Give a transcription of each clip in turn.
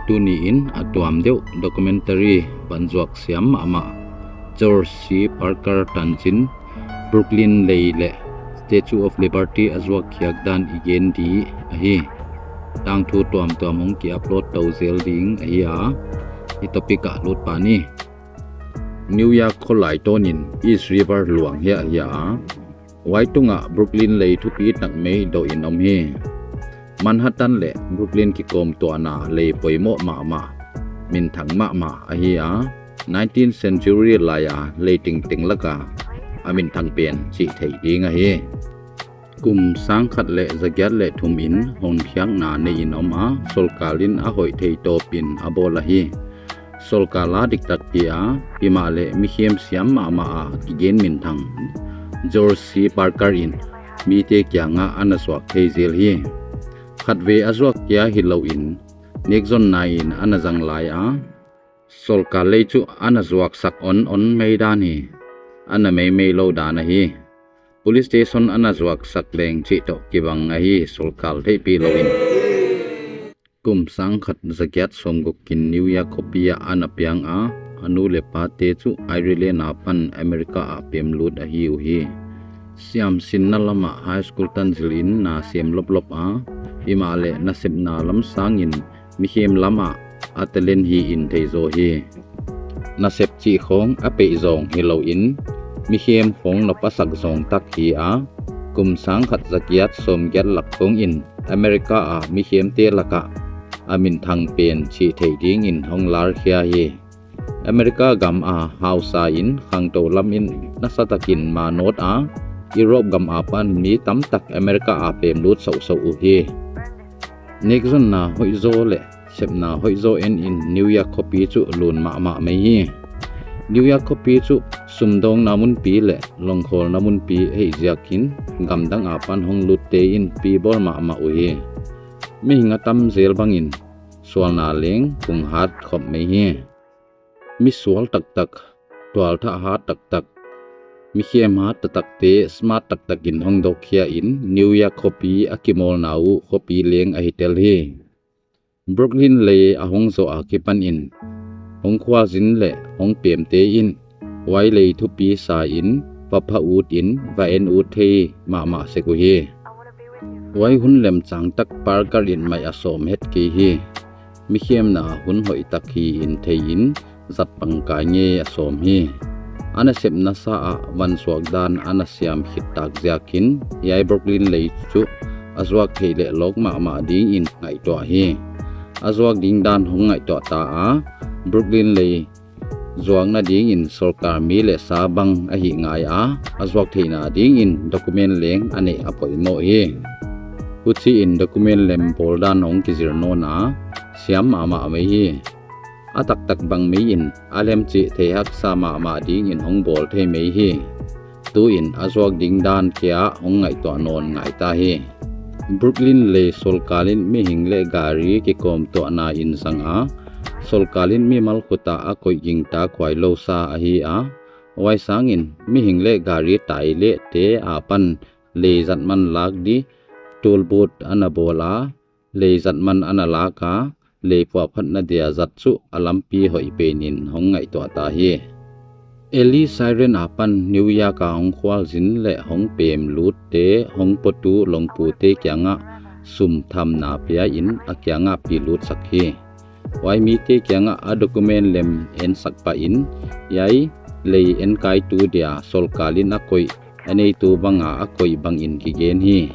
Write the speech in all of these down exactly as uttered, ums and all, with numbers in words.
Tuni in a tuam deuh documentary ban zuak siam mahmah, George C. Parker tanchin Brooklyn lei leh Statue of Liberty a zuak khiak dan i gen di ahi. Tangthu tuamtuam hong ki upload tou zel ding ahi a, i topic ah lut pah ni. New York kholai tawnin East River luang hiah hiah a, huai tungah Brooklyn lei thupi tak mai doh in om hi. Manhattan leh Brooklyn kikawmtuahna lei poimoh mahmah, minthang mahmah ahi a, nineteenth century lai a lei tengteng laka a minthang pen chih theih ding ahi. Kum sangkhat leh zagiat leh thum in hong khiakna nei in om a, sorkar in a hoih thei tawp in a bawl ahi. Sorkar la diktak hi a, himahleh mikhem siam mahmah a kigen minthang George C. Parker in mite kiangah ana zuak thei zel hi. Khatvei a zuak kia hilou in, nekzonna in ana zang lai a, sorkar lei chu ana zuaksak onon mai dan hi. Ana meimei lou dan ahi. Police station ana zuaksak leng chih toh kibang ahi, sorkar theihpih lou in. Kum sangkhat zagiat sawmguk in New York khopi ah ana piang a, a nu leh pate chu Ireland apan America ah pemlut ahi uhi. Siamsinna lamah high school tan zil in na sem loplop a, himahleh nasepna lam sangin mikhem lamah a talent hi in thei zaw hi. Nasep chih khawng a peih zawng hilou in, mikhem khawng nop a sak zawng tak hi a, kum sangkhat zagiat sawmgiat lak khawng in America a mikhemte lakah a minthang pen chih theih dingin hong lar khia hi. America gam a hausa in khangtou lam in nasatakin manawt a, Europe gam apan mi tamtak America a pemlut sohsoh uhi. Nekzonna hoihzaw leh sepna hoihzaw en in New York khopi chu lun mahmah mai hi. New York khopi chu sumdawngna munpi leh lawngkhawlna munpi ahih ziakin gamdang apan hong lutte in pi bawl mahmah uhi. Mihing a tam zel bangin sualna leng pung hat khop mai hi. Mi sual taktak, tualtha hat taktak, mikhem hat taktakte smart taktakin hong dawk khia in New York khopi a kimawlna uh khopi leng ahi tel hi. Brooklyn lei a hong zoh akipanin hong khualzin leh hong pemte in huai lei thupi sa in va pha ut in va en ut thei mahmah sek uhi. Huai hun lemchang tak Parker in mai a sawm het kei hi. Mikhemna hun hoih tak hi in thei in zat pangkai ngei a sawm hi. A nasepna sa ah vansuak dan ana siam khit tak ziakin hiai Brooklyn lei chu a zuak theih leh lawk mahmah dingin ngaihtuah hi. A zuak ding dan hong ngaihtuah ta a, Brooklyn lei zuakna dingin sorkar mi leh sa bang ahih ngai a, a zuak theihna dingin document leng a neih a poimoh hi. Huchiin document lem bawl dan hong kizir nawn a, siam mahmah mai hi. A taktak bang mai in a lem chih theih haksa mahmah dingin hong bawl thei mai hi. Tuin a zuak ding dan kia hong ngaihtuah nawn ngai ta hi. Brooklyn lei sorkar in mihing leh gari kikawmtuahna in zang a, sorkar in mimal khut ah a koih gingta khuailou sa ahi a, huai sangin mihing leh gari tai leh te apan lei zat man lak di toll booth ana bawl a, lei zat man ana lak a, lei puahphatna dia zat chu a lampi hoih penin hong ngaihtuah ta hi. Eli Siren apan New York a hong khualzin leh hong pemlutte hong potu lawmpute kiangah sum thamna pia in a kiangah pilutsak hi. Huai mite kiangah a document lem ensak pah in, hiai lei enkaitu dia sorkar in a koih a neitu banga a koih bangin kigen hi.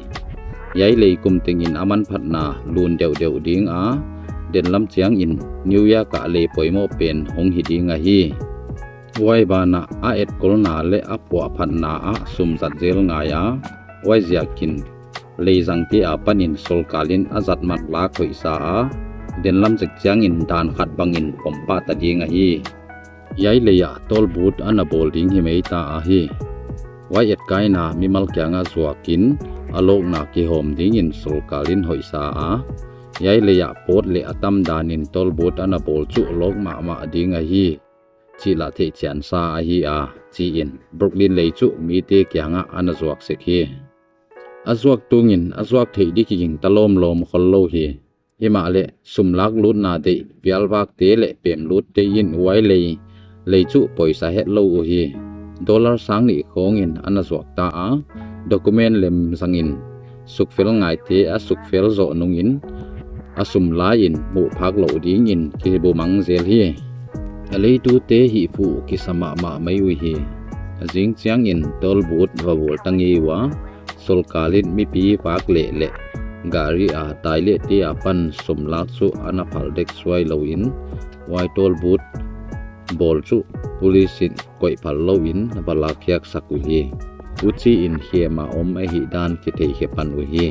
Hiai lei kum tengin a manphatna lun deuhdeuh ding a, denlam chiangin New York ah lei poimoh pen hong hi ding ahi. Huai banah a etkolna leh a puahphatna ah sum zat zel ngai a, huaiziakin lei zangte apanin sorkar in a zat man lak hoih sa a, denlam zek chiangin dan khat bangin pom pah ta ding ahi. Hiai lei ah toll booth ana bawl ding hi mai ta ahi. Huai etkaina mimal kiangah zuakin a lawkna kihawm dingin sorkar in hoih sa a, hiai lei ah pawt leh a tam danin toll booth ana bawl chu lawk mahmah ding ahi, chih lah theihchian sa ahi a, chiin Brooklyn lei chu mite kiangah ana zuak sek hi. A zuak tungin a zuak theih di kiging ta lawmlawm khollou hi. Himahleh sum lak lutna deih vialvakte leh pem lutte in huai lei, lei chu poisa hetlou uhi. Dollar sang nih khawng in ana zuak ta a, document lem zang in sukfel ngaite a sukfel zoh nung in a sum la in muh phak louh ding in kibumang zel hi. A leitute hih phuh kisa mahmah mai uhi. A zing chiang in toll booth va bawl ta ngei ua, sorkar in mipi vak leh leh gari a tai leh te apan sum lak chu ana phal dek suai lou in, huai toll booth bawl chu police in koih phal lou in va lak khiak sak uhi. Huchi in khem a om ahihdan kithei khe pan uhi.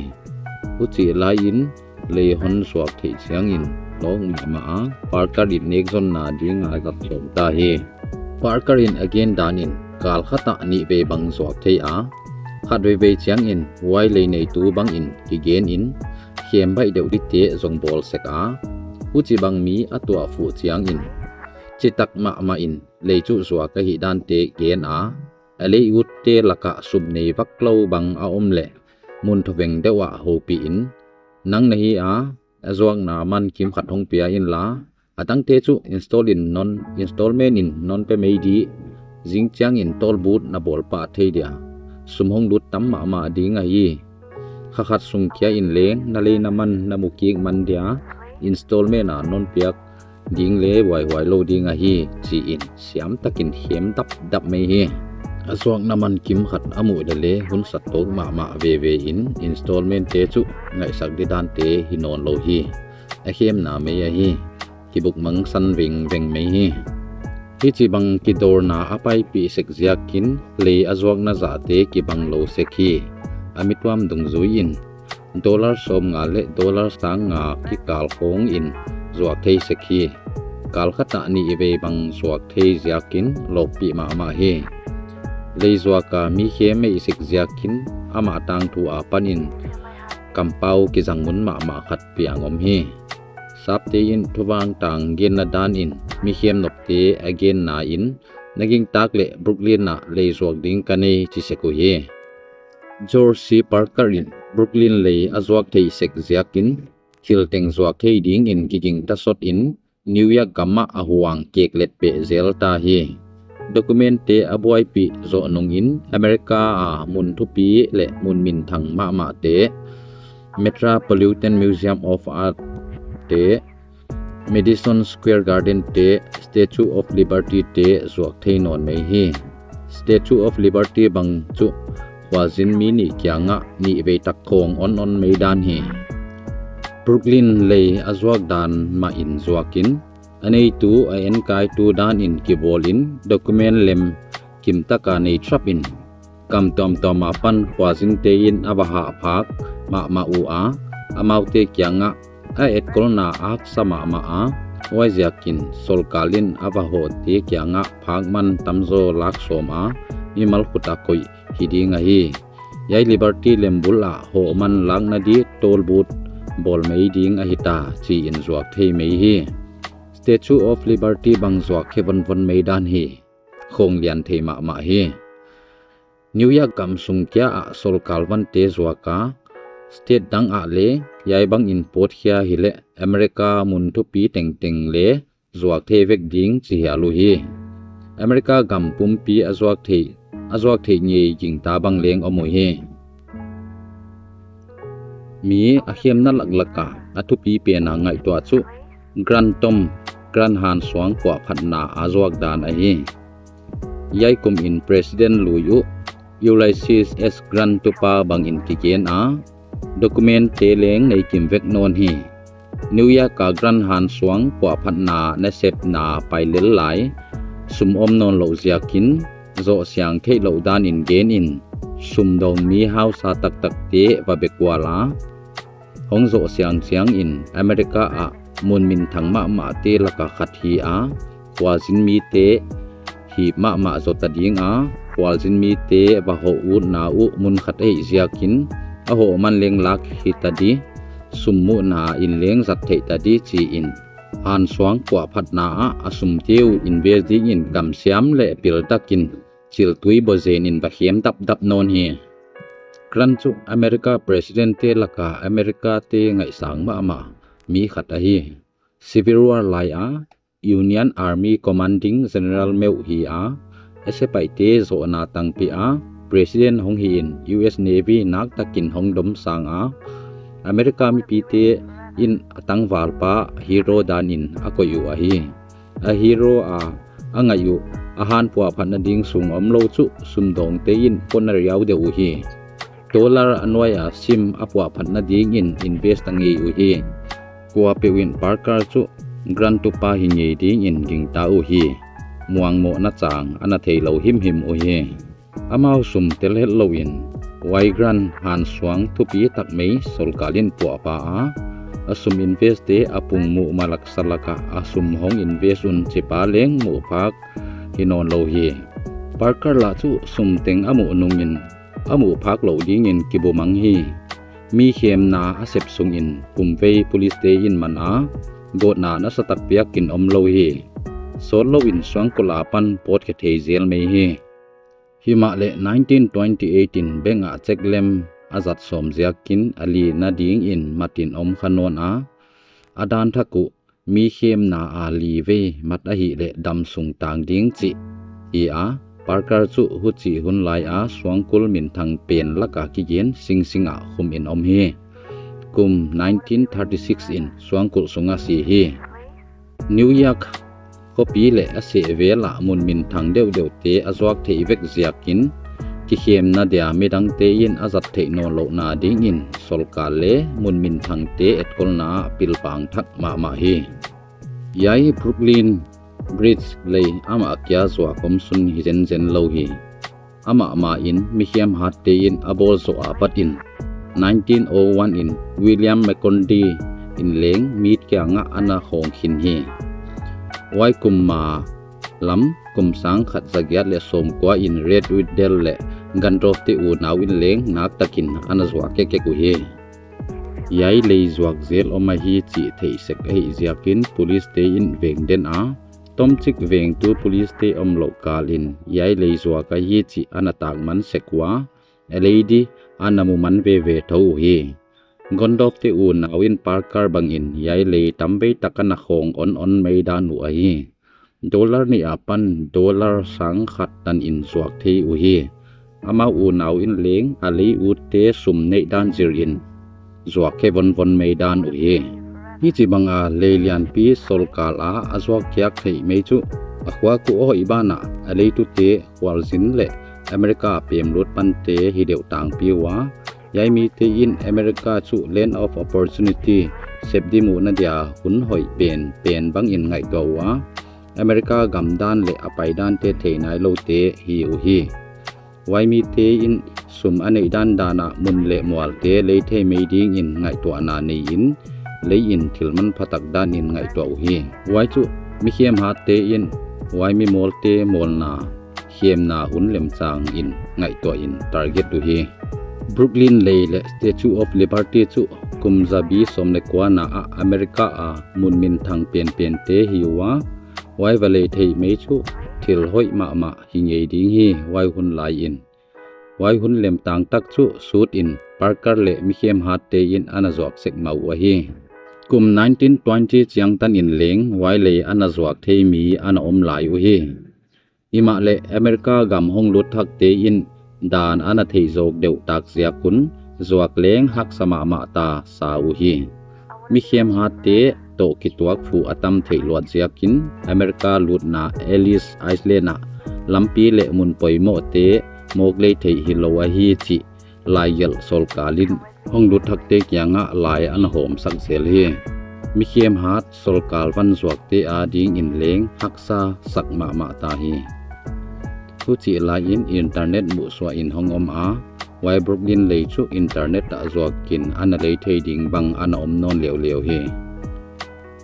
Huchi lai in lei hon zuak theih chiang in lawk mahmah a, Parker in nek zonna ding a zat sawm ta hi. Parker in a gen dan in kal khat ah nih vei bang zuak thei a, khat veivei chiang in huai lei neitu bang in kigen in khem baih deuh dite zong bawl sek a, huchi bang mi a tuah phuh chiang in chitak mahmah in lei chu zuak ahih dante gen a, a lei utte lak ah sum nei vak lou bang a om leh mun thuveng deuh ah houpih in, nang na hi a, a zuakna man kim khat hong pia inla, a tangte chu install in non, installment in non pe mai di, zing chiang in toll booth na bawl pah thei dia, sum hong lut tam mahmah ding ahi. Kha khat sung kia in leng na lei na man na mu kik man dia, installment a non piak ding leh huaihuai lou ding ahi, chi in siam tak in khem dapdap mai hi. A zuakna man kim khat a muh leh leh hun sat tawk mahmah veve in installment te chu ngaihsak di dante hi nawn lou hi. A khemna mai ahi. Kibukmang san vengveng mai hi. Hichi bang kidorna a paipih sek ziak in lei a zuakna zahte kibang lou sek hi. A mi tuam dungzui in dollar sawmnga leh dollar sangnga kikal khawng in zuak thei sek hi. Kal khat ah nih vei bang zuak thei ziak in lawkpih mahmah hi. Lei zuak a mi khem mai sek ziak in amah tangthu apan in kampau kizang mun mahmah khat piang om hi. Sapte in thuvang tang genna dan in mi khem nopte a genna in, na gingtak leh Brooklyn ah lei zuak ding ka nei chi sek uhi. George C. Parker in Brooklyn lei a zuak thei sek ziak in thil teng zuak thei ding in kiging ta sawt in New York gam ah a huang kek let peh zel ta hi. Document te a buaipih zoh nung in America a mun thupi leh mun minthang mahmah te, Metropolitan Museum of Art te, Madison Square Garden te, Statue of Liberty te zuak thei nawn mai hi. Statue of Liberty bang chu khualzin mi nih kiang ah nih vei tak khawng on on mai dan hi. Brooklyn lei a zuak dan mah in zuak in, a neitu a enkaitu dan in kibawl in document lem kim tak a nei thap in, gam tuamtuam apan khualzinte in a va hah phak mahmah ua, amaute kiang ah a etkolna haksa mahmah a, huaiziak in sorkar in a va hohte kiang ah phak man tamzaw lak sawm a, mimal khut a koih hi ding ahi. Hiai Liberty lem bul ah hoh man lakna di toll booth bawl mai ding ahi ta chi in zuak thei mai hi. Statue of Liberty bang zuak khe vonvon mai dan hi. Khawng lian thei mahmah hi. New York gam sung kia ah sorkar vante zuak a, state dang ah leh hiai bang in pawtkhia hileh America mun thupi tengteng leh zuak thei vek ding chi hial uhi. America gam pumpi a zuak thei, a zuak thei ngei gingta bang leng om uhi. Mi a khemna laklak a a thupi pen a ngaihtuah chu Grant Tom, Grant Hansuang puahphatna a zuak dan ahi. Hiai kum in President lui uh Ulysses S Grant tupa bang in kigen a, document te leng nei kim vek nawn hi. New York a Grant Hansuang puahphatna nasepna pai lel lai, sum om nawn louh ziak in zoh siang theih louh dan in gen in, sum dawng mi hausa taktakte va bek ual a, hong zoh siang chiang in America ah mun minthang mahmahte lak a khat hi a, khualzin mite hip mahmah zota ding a, khualzin mite va hoh utna uh mun khat ahih ziak in a hoh man leng lak hita di, sum muhna in leng zat theih ta di chi in Hansuang puahphatna ah a sumte uh invest ding in gamsiam leh pil tak in chiltui baw zen in va khem dapdap nawn hi. Grant chu America President te lak a America te ngaihsang mahmah mi khat ahi. Civil War lai a Union Army Commanding General meuh hi a, a sepaihte zohna tangpi a President hong hi in U S Navy naktakin hong dom sang a, America mipite in a tangvalpa hero dan in a koih uh ahi. A hero a, a ngaih uh, a han puahphatna ding sung omlou chu sumdawngte in pon a riau deuh uhi. Dollar a nuai a sim a puahphatna ding in invest a ngei uhi. Kuapeuh in Parker chu grant tupa hi ngei ding in gingta uhi. Muangmohna chang ana theilou himhim uhi. Amau sum tel hetlou in, huai grant hansuang thupi tak mai sorkar in puahpha a, a sum invest te a pung muh malak salak a, a sum hong invest un chi pa leng muhphak hi nawnlou hi. Parker lah chu sum teng a muh nung in, a muhphak louh ding in kibumang hi. Mi khemna a sep sung in pumvei police te in man a, gawtna nasatak piak in omlou hi. Sawtlou in suangkulh apan pawtkhe thei zel mai hi. Himahleh nineteen twenty-eight in bank a cheque lem a zat sawm ziakin a lina ding in mat in om kha nawn a, a dan thak uh mi khemna a li vei mat ahihleh damsung tang ding chih hi a, Parker chu huchi hun lai a suangkulh minthang pen lak a kigen Sing Sing a khum in om hi. Kum nineteen thirty-six in suangkulh sung a si hi. New York khopi leh a sehvel a mun minthang deuhdeuhte a zuak theih vek ziakin, kikhemna dia midangte in a zat theih nawnlouhna ding in sorkar leh mun minthangte etkolna ah pilpang thak mahmah hi. Hiai Brooklyn Bridge lei amah kia zuak om sun hi zenzen lou hi. Amah mah in mikhiam hatte in a bawl zoh apat in nineteen oh one in William McKinley in leng mit kiang ah ana khawng khin hi. Huai kum ma lam kum sangkhat zagiat leh sawmkua in Red Riddle leh Gundorf te unau in leng naktakin ana zuak kekek uhi. Hiai lei zuak zel om ahi chih theih sek ahih ziakin police te in veng den a, tomchik vengtu police te omlouh kal in hiai lei zuak ahi chih ana tak man sek ua, a lei di ana mu man veve thou uhi. Gundorf te unau in Parker bang in hiai lei tamvei tak ana khawng onhon mai dan uh ahi. Dollar nih apan dollar sangkhat tan in zuak thei uhi. Amau unau in leng a lei utte sum neih dan zir in zuak khe vonvon mai dan uhi. Hichibang a lei lianpi sorkar a a zuak khiak theih mai chu a khuak uh hoih ban ah a leitute khualzin leh America pemlut pante hi deuh tangpi ua, hiai mite in America chu land of opportunity sep di muhna dia hun hoih pen pen bang in ngaihtuah ua, America gam dan leh a pai dante thei nailoute hi uhi. Huai mite in sum a neih dandan a mun leh mualte lei thei mai ding in ngaihtuahna nei in, lei in thil manphatak dan in ngaihtuah uhi. Huai chu mikhiam hatte in huai mi mawlte mawlna khemna hun lemchang in ngaihtuah in target uhi. Brooklyn lei leh Statue of Liberty chu kum zabi sawm leh kuana ah America a mun minthang penpente hi ua, huai va lei theih mai chu thil hoih mahmah hi ngei ding hi. Huai hun lai in, huai hun lemtang tak chu sut in Parker leh mikhiam hatte in ana zuak sek mah uh ahi. Kum nineteen twenty chiang tan in leng huai lei ana zuak thei mi ana om lai uhi. Himahleh America gam hong lut thakte in dan ana theih zawk deuh tak ziak un zuak leng haksa mahmah ta sa uhi. Mikhiam hatte toh kituak phuh a tam theih luat ziakin America lutna Ellis Island ah lampi leh mun poimohte mawk lei theih hilou ahi chih laigelh sorkar in hong lut thakte kiangah lai ana hawmsak zel hi. Mikhiam hat sorkar van zuakte ading in leng haksa sak mahmah ta hi. Huchih lai in internet muhsuah in hong om a, huai Brooklyn lei chu internet ah zuak in ana lei thei ding bang ana om nawn leuleu hi.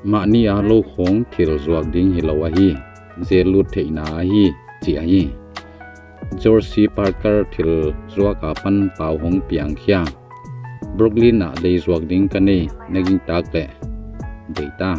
Mahni a lou khawng thil zuak ding hilou ahi, jail lut theihna ahi, chi ahi. George C. Parker thil zuak apan pau hong piang khia. Brooklyn ah lei zuak ding ka nei, na gingtak leh deih ta.